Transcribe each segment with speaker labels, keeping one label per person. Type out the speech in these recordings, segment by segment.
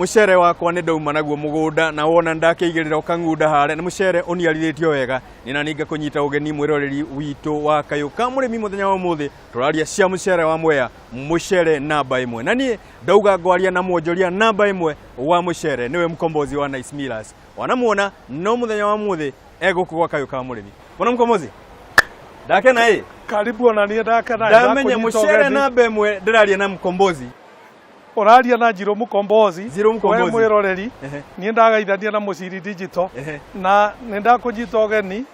Speaker 1: Mũcere wakwa nĩ ndauma naguo mũgũnda na wona ndakĩigĩrĩra ũkang'unda harĩa, nĩ mũcere ũniarithĩtio wega. Nĩ na ningĩ kũnyita ũgeni mwĩroreri witũ wa Kayũ ka Mũrĩmi. Mũthenya wa ũmũthĩ tũraria cia mũcere wa Mwea, mũcere namba ĩmwe. Na niĩ ndauga ngwaria na mwonjoria namba ĩmwe wa mũcere, nĩwe mkombozi wa Nice Millers. Wanamuona no mũthenya wa ũmũthĩ egũkũ gwa Kayũ ka Mũrĩmi. Bwana mkombozi, ndakena ĩ.
Speaker 2: Karibu, ona niĩ ndakena.
Speaker 1: Ndamenya mũcere namba ĩmwe, ndĩraria na mkombozi.
Speaker 2: Ũraria na Njirũ Mũkombozi.
Speaker 1: Njirũ Mũkombozi.
Speaker 2: We mwĩroreri, niĩ ndagaithania na Mũciri Digital na nĩ ndakũnyita ũgeni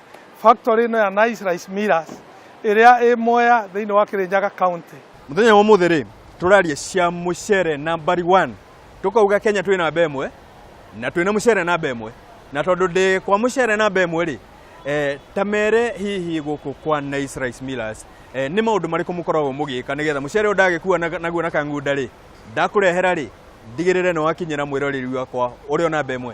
Speaker 2: factory ĩno ya Nice Rice Millers ĩrĩa ĩ Mwea thĩinĩ wa Kirinyaga County.
Speaker 1: Mũthenya wa ũmũthĩ rĩ, tũraria cia mũcere nambari 1. Tũkauga Kenya twĩ namba ĩmwe na twĩna mũcere namba ĩmwe, na tondũ ndĩ kwa mũcere namba ĩmwe rĩ, ta mere hihi gũkũ kwa Nice Rice Millers, nĩ maũndũ marĩkũ mũkoragwo mũgĩka nĩgetha mũcere ũyũ ndagĩkua naguo na kang'unda rĩ, ndakũrehera rĩ, ndigĩrĩre nĩ wakinyĩra mwĩroreri wakwa ũrĩa o namba ĩmwe?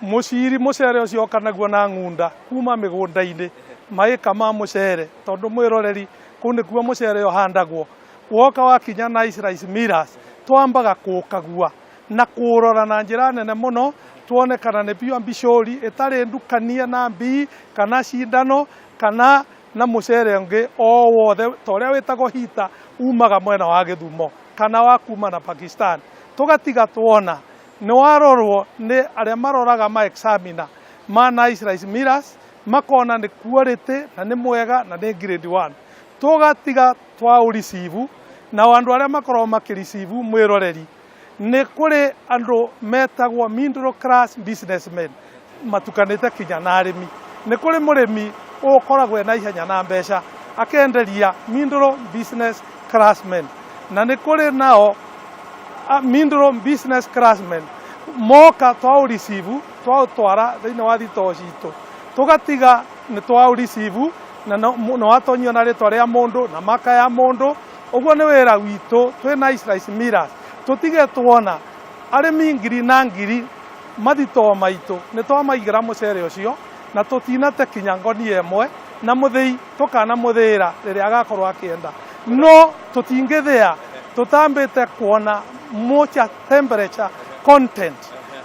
Speaker 2: Mũciri, mũcere ũcio oka naguo na ng'unda kuma mĩgũnda-inĩ, maĩka ma mũcere, tondũ mwĩroreri, kũu nĩkuo mũcere ũhandagwo. Woka wakinya Nice Rice Millers, twambaga kũũkagua na kũũrora na njĩra nene mũno, tuone kana nĩ pure mbicũri ĩtarĩ ndukanie na mbii kana cindano kana na mũcere ũngĩ o wothe ta ũrĩa wĩtagwo hita umaga mwena wa Gĩthumo kana wa kuma na Pakistan. Tũgatiga tuona nĩ warorwo nĩ arĩa maroraga ma examiner ma Nice Rice Millers, makona nĩ quality na nĩ mwega na nĩ grade 1. Tũgatiga twa ũricibu, nao andũ arĩa makoragwo makĩricibu, mwĩroreri, nĩ kũrĩ andũ metagwo middle class businessmen matukanĩte kinya na arĩmi. Nĩ kũrĩ mũrĩmi ũkoragwo ena ihenya na mbeca akenderia middle business classmen, na nĩ kũrĩ nao middle business classmen moka twaũricibu twaũtwara thĩinĩ wa thitoo citũ, tũgatiga nĩ twaũricibu na nĩ watonyio na rĩtwa rĩa mũndũ na maka ya mũndũ. Ũguo nĩ wĩra witũ twĩ Nice Rice Millers, tũtige tuona arĩmi ngiri na ngiri mathitoo maitũ nĩ twamaigĩra mũcere ũcio na tũtinate kinya ngonia ĩmwe, na mũthĩi tũkanamũthĩĩra rĩrĩa agakorwo akĩenda, no tũtingĩthĩa tũtambĩte kuona moisture temperature content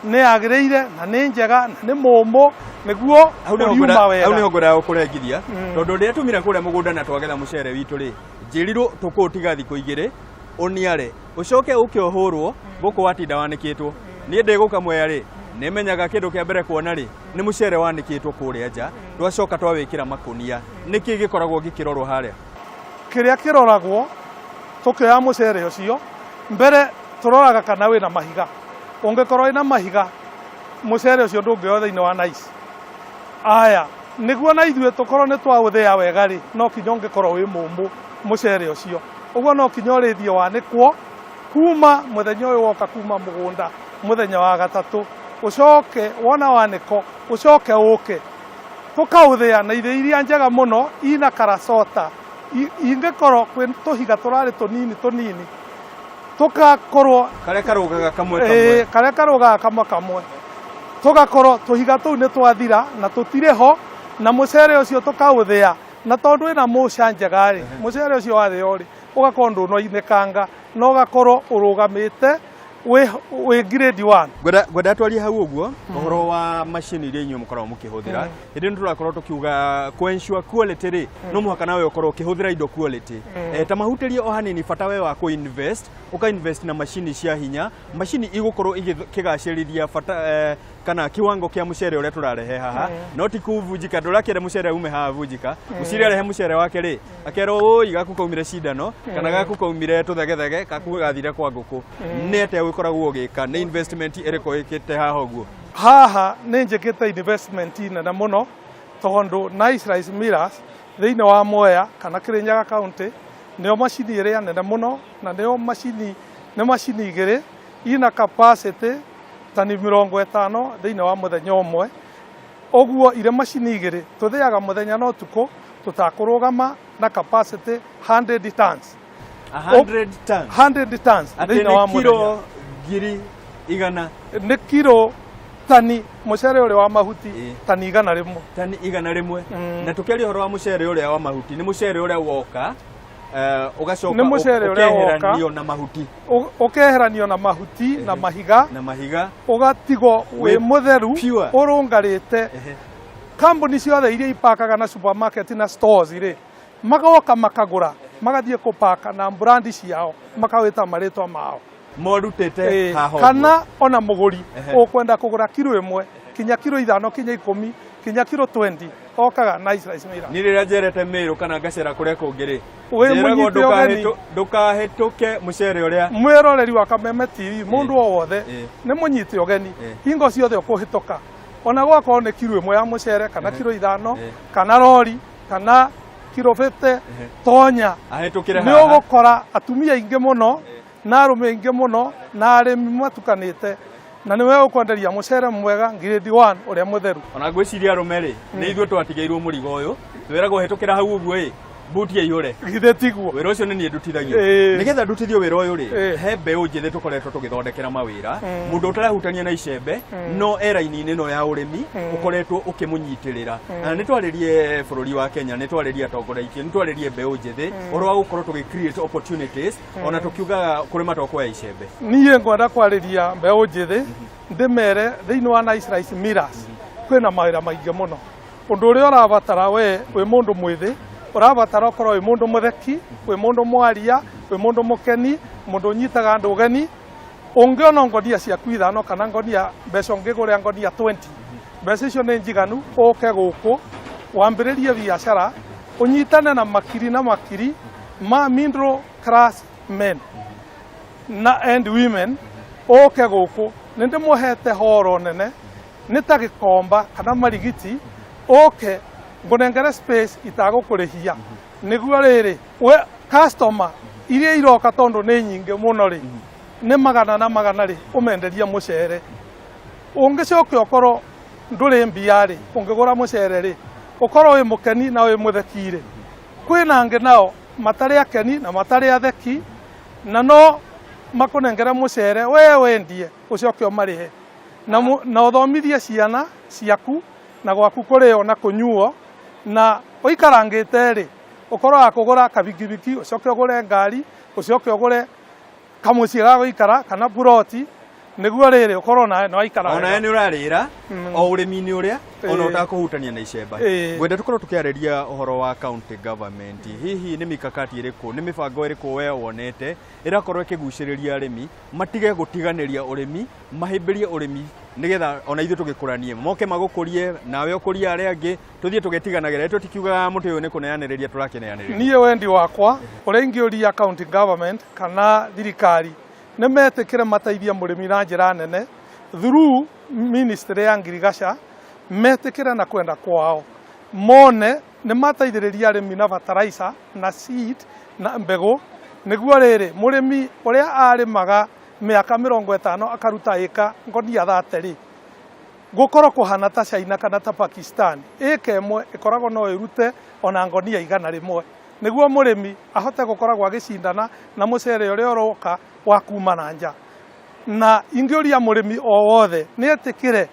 Speaker 2: nĩ yagĩrĩire na nĩ njega na nĩ mũmũ nĩguo
Speaker 1: Hau nĩho
Speaker 2: ũriuma
Speaker 1: ngwenda-
Speaker 2: wega.
Speaker 1: Hau nĩho ngwendaga gũkũrengithia, tondũ rĩrĩa tumire kũrĩa mũgũnda na twagetha mũcere witũ rĩ, njĩrirwo tũkũũtiga thikũ 2 ũniare, ũcoke ũke ũhũrwo gũkũ watinda wanĩkĩtwo. Niĩ ndĩ gũka Mwea rĩ, nĩmenyaga kĩndũ kĩa mbere kuona rĩ, nĩ mũcere wanĩkĩtwo kũrĩa nja, twacoka twawĩkĩra makũnia. Nĩkĩ gĩkoragwo gĩkĩrorwo harĩa?
Speaker 2: Kĩrĩa kĩroragwo tũkĩoya mũcere ũcio, mbere tũroraga kana wĩna mahiga. Ũngĩkorwo wĩna mahiga, mũcere ũcio ndũngĩoywo thĩinĩ wa Nice. Aya, nĩguo na ithuĩ tũkorwo nĩ twaũthĩa wega rĩ, no kinya ũngĩkorwo wĩ mũmũ mũcere ũcio. Ũguo no kinya ũrĩthiĩ wanĩkwo kuma mũthenya ũyũ woka kuma mũgũnda mũthenya wa gatatũ, ũcoke wona wanĩko ũcoke ũke tũkaũthĩa na ithĩi iria njega mũno ina karacota. Ingĩkorwo kwĩ tũhiga tũrarĩ tũnini tũnini, tũgakorwo
Speaker 1: karĩa karũgaga kamwe kamwe,
Speaker 2: karĩa karũgaga kamwe kamwe, tũgakorwo tũhiga tũu nĩ twathira na tũtirĩ ho, na mũcere ũcio tũkaũthĩa, na tondũ wĩna mũca njega rĩ, mũcere ũcio wathĩo rĩ, ũgakorwo ndũnoinĩkanga na ũgakorwo ũrũgamĩte wĩ grade 1.
Speaker 1: Ngwenda twarie hau ũguo ũhoro wa macini iria inyuĩ mũkoragwo mũkĩhũthĩra. Hĩndĩ ĩno tũrakorwo tũkiuga kũ ensure quality rĩ, no mũhaka nawe ũkorwo ũkĩhũthĩra indo quality. Ta mahutĩrie o hanini bata we wa kũ invest, ũka invest na macini cia hinya, macini igũkorwo igĩkĩgacĩrithia bata kana kiwango kĩa mũcere ũrĩa tũrarehe haha, no ti kuvunjika. Ndũrakĩenda mũcere ume haha vunjika. Mũciri arehe mũcere wake rĩ, akerwo ũi gaku kaumire cindano kana gaku kaumire tũthegethege, gaku gathire kwa ngũkũ. Nĩ atĩa ũkoragwo ũgĩka? Nĩ investment ĩrĩkũ ĩkĩte haha ũguo?
Speaker 2: Haha nĩ njĩkĩte investment nene mũno, tondũ Nice Rice Millers thĩinĩ wa Mwea kana Kirinyaga County nĩyo macini ĩrĩa nene mũno, na nĩyo macini, nĩ macini igĩrĩ ina capacity tani 50 thĩinĩ wa mũthenya ũmwe. Ũguo irĩ macini igĩrĩ tũthĩaga mũthenya na ũtukũ tũtakũrũgama na capacity 100 tons.
Speaker 1: 100 tons.
Speaker 2: 100 tons
Speaker 1: Atĩ
Speaker 2: thĩinĩ wa
Speaker 1: nĩ
Speaker 2: mũthenya.
Speaker 1: kiro 100,000.
Speaker 2: Nĩ kiro tani mũcere ũrĩa wa mahuti tani 100.
Speaker 1: Tani 100. Na tũkĩaria ũhoro wa mũcere ũrĩa wa mahuti, nĩ mũcere ũrĩa woka Ũgacoka
Speaker 2: Nĩ mũcere ũrĩa woka.
Speaker 1: ũkeheranio na mahuti.
Speaker 2: Ũkeheranio na mahuti na mahiga.
Speaker 1: Na mahiga.
Speaker 2: Ũgatigwo wĩ
Speaker 1: Wĩ
Speaker 2: mũtheru,
Speaker 1: pure.
Speaker 2: ũrũngarĩte. Kambuni ciothe iria ipakaga na supermarket na stores rĩ, magoka makagũra, magathiĩ kũpaka na brand ciao, makawĩta marĩtwa mao.
Speaker 1: Morutĩte haha ũguo.
Speaker 2: Kana ona mũgũri ũkwenda kũgũra kiro 1 kinya kiro 5 kinya 10 kinya kiro 20 okaga Nice Rice Millers.
Speaker 1: Niĩ rĩrĩa njerete Mĩrũ kana ngacera kũrĩa kũngĩ rĩ,
Speaker 2: Wĩ
Speaker 1: njĩragwo
Speaker 2: mũnyite ũgeni.
Speaker 1: ndũkahĩtũke mũcere ũrĩa.
Speaker 2: Mwĩroreri wa Kameme TV, mũndũ o wothe nĩ mũnyite ũgeni hingo ciothe ũkũhĩtũka, ona gwakorwo nĩ kiro 1 ya mũcere kana kiro 5 kana rori kana kiro 50, tonya
Speaker 1: ahĩtũkĩre
Speaker 2: nĩ
Speaker 1: haha.
Speaker 2: Ũgũkora atumia aingĩ mũno na arũme aingĩ mũno na arĩmi matukanĩte, na nĩwe ũkwenderia mũcere mwega grade 1 ũrĩa mũtheru.
Speaker 1: Ona ngwĩciria arũme rĩ, nĩ ithuĩ twatigĩirwo mũrigo ũyũ, twĩragwo hĩtũkĩra hau ũguo ĩ, mbuti ĩihũre.
Speaker 2: Githĩ tiguo?
Speaker 1: Wĩra ũcio nĩ niĩ ndutithagio. Nĩgetha ndutithio wĩra ũyũ rĩ, he mbeũ njĩthĩ tũkoretwo tũgĩthondekera mawĩra. Mũndũ ũtarahutania na icembe no e raini-inĩ ĩno ya ũrĩmi ũkoretwo ũkĩmũnyitĩrĩra. Na nĩ twarĩrie bũrũri wa Kenya, nĩ twarĩrie atongoria aitũ, nĩ twarĩrie mbeũ njĩthĩ ũhoro wa gũkorwo tũgĩ create opportunities, ona tũkiugaga kũrĩma to kuoya icembe.
Speaker 2: Niĩ ngwenda kwarĩria mbeũ njĩthĩ, ndĩmere thĩinĩ wa Nice Rice Millers kwĩna mawĩra maingĩ mũno. Ũndũ ũrĩa ũrabatara we wĩ mũndũ mwĩthĩ, ũrabatara ũkorwo wĩ mũndũ mũtheki, wĩ mũndũ mwaria, wĩ mũndũ mũkeni, mũndũ ũnyitaga andũ ũgeni. Ũngĩona ngonia ciaku 5 kana ngonia mbeca ũngĩgũrĩa ngonia 20, mbeca icio nĩ njiganu ũke gũkũ wambĩrĩrie biacara, ũnyitane na makiri na makiri ma middle class men na and women. Ũke gũkũ nĩ ndĩmũhete horo nene nĩ ta gĩkomba kana marigiti, ũke ngũnengere space itagũkũrĩhia, nĩguo rĩrĩ we customer iria iroka, tondũ nĩ nyingĩ mũno rĩ, nĩ magana na magana rĩ, ũmenderie mũcere. Ũngĩcoke ũkorwo ndũrĩ mbia rĩ, ũngĩgũra mũcere rĩ, ũkorwo wĩ mũkeni na wĩ mũtheki rĩ, kwĩna angĩ nao matarĩ akeni na matarĩ atheki, na no makũnengere mũcere we wendie ũcoke ũmarĩhe na, na ũthomithie ciana ciaku na gwaku kũrĩo na kũnyuo, na ũikarangĩte rĩ, ũkorwo wa kũgũra kabikibiki, ũcoke ũgũre ngari, ũcoke ũgũre kamũciĩ ga gũikara kana buroti, nĩguo rĩrĩ ũkorwo nawe nĩ waikara
Speaker 1: Ona
Speaker 2: wega.
Speaker 1: we nĩ ũrarĩra o ũrĩmi-inĩ ũrĩa ona ũtakũhutania na icemba. Ngwenda tũkorwo tũkĩarĩria ũhoro wa county government. Hihi nĩ mikakati ĩrĩkũ, nĩ mĩbango ĩrĩkũ we wonete ĩrakorwo ĩkĩgucĩrĩria arĩmi matige gũtiganĩria ũrĩmi, mahĩmbĩrie ũrĩmi, nĩgetha ona ithuĩ tũgĩkũranie, moke magũkũrie nawe ũkũrie arĩa angĩ, tũthiĩ tũgĩtiganagĩra? Tũtikiugaga mũtĩ ũyũ nĩ kũneanĩrĩria tũrakĩneanĩrĩria.
Speaker 2: Niĩ wendi wakwa ũrĩa ingĩũria county government kana thirikari nĩ metĩkĩre mateithie mũrĩmi na njĩra nene through ministry ya ngirigaca, metĩkĩre na kwenda kwao mone nĩ mateithĩrĩria arĩmi na fertilizer na seed na mbegũ, nĩguo rĩrĩ mũrĩmi ũrĩa arĩmaga mĩaka 50 akaruta ĩka ngonia 30 rĩ, gũkorwo kũhana ta China kana ta Pakistan, ĩka 1 ĩkoragwo no ĩrute ona ngonia 100, nĩguo mũrĩmi ahote gũkoragwo agĩcindana na mũcere ũrĩa ũroka wa kuma na nja. Na ingĩũria mũrĩmi o wothe nĩ etĩkĩre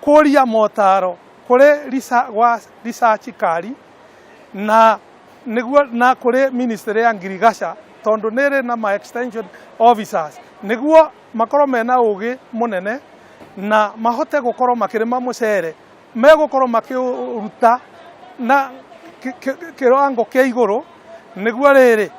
Speaker 2: kũria motaro kũrĩ gwa research kari na nĩguo na kũrĩ ministry ya ngirigaca, tondũ nĩ ĩrĩ na ma extension officers, nĩguo makorwo mena ũgĩ mũnene na mahote gũkorwo makĩrĩma mũcere megũkorwo makĩũruta na kĩwango kĩa igũrũ, nĩguo rĩrĩ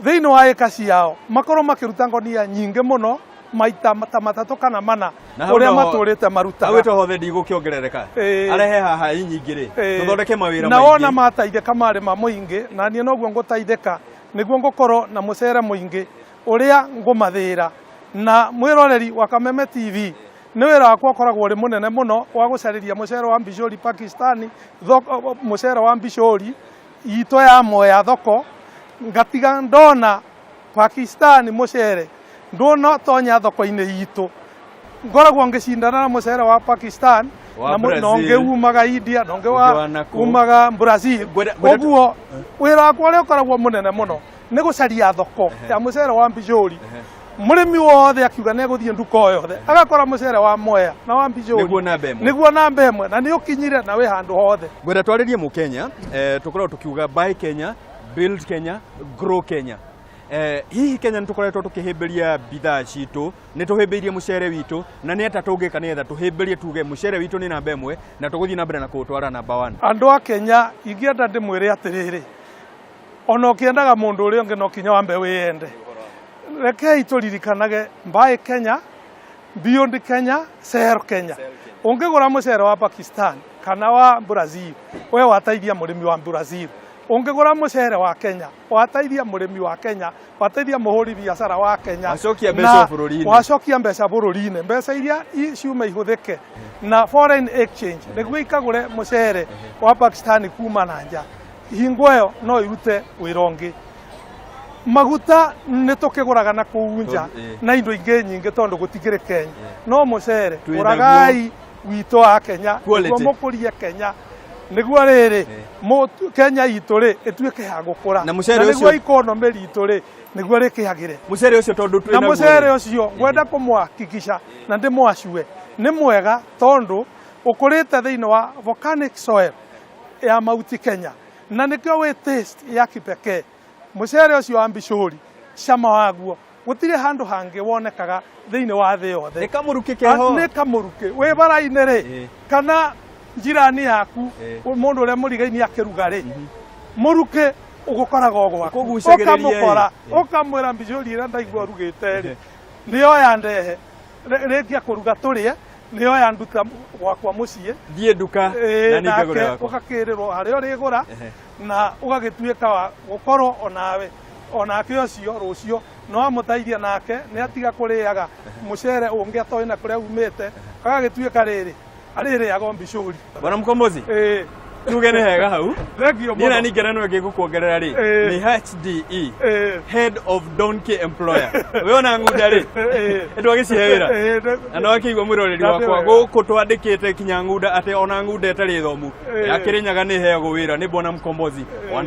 Speaker 2: thĩinĩ wa ĩka ciao makorwo makĩruta ngonia nyingĩ mũno maita ta 3 kana 4
Speaker 1: Na hau
Speaker 2: ũrĩa
Speaker 1: noho-
Speaker 2: matũrĩte
Speaker 1: hau
Speaker 2: marutaga.
Speaker 1: ĩto hothe ndigũkĩongerereka. Arehe haha inyingĩ rĩ, tũthondeke mawĩra
Speaker 2: Na wona
Speaker 1: maingĩ.
Speaker 2: mateithĩka marĩma mũingĩ, na niĩ noguo ngũteithĩka, nĩguo ngũkorwo na mũcere mũingĩ ũrĩa ngũmathĩra. Na mwĩroreri wa Kameme TV, nĩ wĩra wakwa ũkoragwo ũrĩ mũnene mũno wa gũcarĩria mũcere wa Mbicũri Pakistani thoko, mũcere wa Mbicũri itũ ya Mwea thoko, ngatiga ndona Pakistani mũcere ndũnotonya thoko-inĩ itũ, ngoragwo ngĩcindana na mũcere wa Pakistan
Speaker 1: Wa
Speaker 2: na
Speaker 1: Brazil.
Speaker 2: na ũngĩ umaga India na ũngĩ
Speaker 1: Ũngĩ
Speaker 2: wa
Speaker 1: wa nakũ.
Speaker 2: umaga Brazil.
Speaker 1: Ngwenda
Speaker 2: Ũguo wĩra wakwa ũrĩa ũkoragwo mũnene mũno nĩ gũcaria thoko ya mũcere wa Mbicũri. Mũrĩmi wothe akiuga nĩ egũthiĩ nduka o yothe agakora mũcere wa Mwea na wa Mbicũri
Speaker 1: Nĩguo namba 1.
Speaker 2: Nĩguo namba 1, na nĩ ũkinyire na wĩ handũ hothe.
Speaker 1: Ngwenda twarĩrie mũkenya, tũkoragwo tũkiuga buy Kenya, Build Kenya, Grow Kenya. Hihi Kenya nĩ tũkoretwo tũkĩhĩmbĩria bidhaa citũ, nĩ tũhĩmbĩirie mũcere witũ, na nĩ atĩa tũngĩka nĩgetha tũhĩmbĩrie tuge mũcere witũ nĩ namba ĩmwe na tũgũthiĩ na mbere na kũũtwara namba 1?
Speaker 2: Andũ a Kenya ingĩenda ndĩmwĩre atĩrĩrĩ, ona ũkĩendaga mũndũ ũrĩa ũngĩ no kinya wambe wĩyende. Rekei tũririkanage buy Kenya, build Kenya, sell Kenya. Ũngĩgũra mũcere wa Pakistan kana wa Brazil, we wateithia mũrĩmi wa Brazil. Ũngĩgũra mũcere wa Kenya, wateithia mũrĩmi wa Kenya, wateithia mũhũri biacara wa Kenya.
Speaker 1: Wacokia mbeca bũrũri-inĩ.
Speaker 2: Wacokia mbeca bũrũri-inĩ. Mbeca iria ciuma ihũthĩke na foreign exchange nĩguo ikagũre mũcere wa Pakistan kuma na nja. Hingo ĩyo no irute wĩra ũngĩ. Maguta nĩ tũkĩgũraga na kũu nja na indo ingĩ nyingĩ tondũ gũtikĩrĩ Kenya. No mũcere gũragai witũ wa Kenya nĩguo mũkũrie Kenya, nĩguo rĩrĩ Kenya itũ rĩ ĩtuĩke ya gũkũra,
Speaker 1: na nĩguo
Speaker 2: economy ritũ rĩ nĩguo rĩkĩagĩre.
Speaker 1: Mũcere ũcio tondũ twĩ
Speaker 2: na mũcere ũcio ngwenda kũmũhakikisha na ndĩmwacue nĩ mwega tondũ ũkũrĩte thĩinĩ wa volcanic soil ya Mount Kenya, na nĩkĩo wĩ taste ya kipekee. Mũcere ũcio wa Mbicũri cama waguo gũtirĩ handũ hangĩ wonekaga thĩinĩ wa thĩ yothe.
Speaker 1: Nĩ kamũrukĩ keho.
Speaker 2: Nĩ kamũrukĩ wĩ bara-inĩ rĩ, kana njirani yaku, mũndũ ũrĩa mũrigaini akĩruga rĩ, mũrukĩ ũgũkoraga o gwaku, ũkamũkora ũkamwĩra Mbicũri ĩrĩa ndaigua ũrugĩte rĩ nĩyo ya ndehe, rĩngĩ akũruga tũrĩe, nĩyo ya nduta gwakwa mũciĩ,
Speaker 1: thiĩ nduka na ningĩ
Speaker 2: gwakwa, ũgakĩrĩrwo harĩa ũrĩgũra na ũgagĩtuĩka wa gũkorwo onawe onake ũcio rũciũ no amũteithia, nake nĩ atiga kũrĩaga mũcere ũngĩ atoĩ na kũrĩa umĩte, agagĩtuĩka rĩrĩ arĩrĩaga Mbicũri.
Speaker 1: Bwana Mkombozi, tuge nĩ hega hau.
Speaker 2: Thengiũ
Speaker 1: mũno. Niĩ na ningĩ nĩ ĩngĩ ngũkuongerera rĩ, nĩ HDE, Head of Donkey Employer. We ona ng'unda rĩ, nĩtwagĩcihe wĩra. Na no akĩigua mwĩroreri wakwa gũkũ twandĩkĩte kinya ng'unda atĩ ona ng'unda ĩtarĩ thomu ya Kĩrĩnyaga nĩ ĩheagwo wĩra nĩ Bwana Mkombozi wa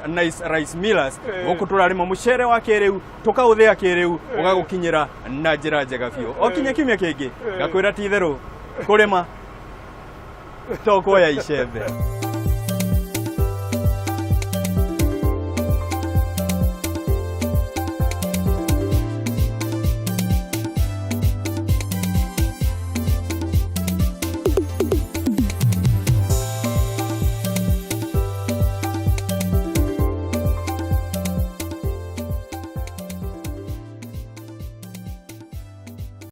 Speaker 1: Nice Rice Millers. Gũkũ tũrarĩma mũcere wa kĩrĩu, tũkaũthĩa kĩrĩu, ũgagũkinyĩra na njĩra njega biũ. O kinya kiumia kĩngĩ ngakwĩra ti itherũ kũrĩma to kuoya icembe.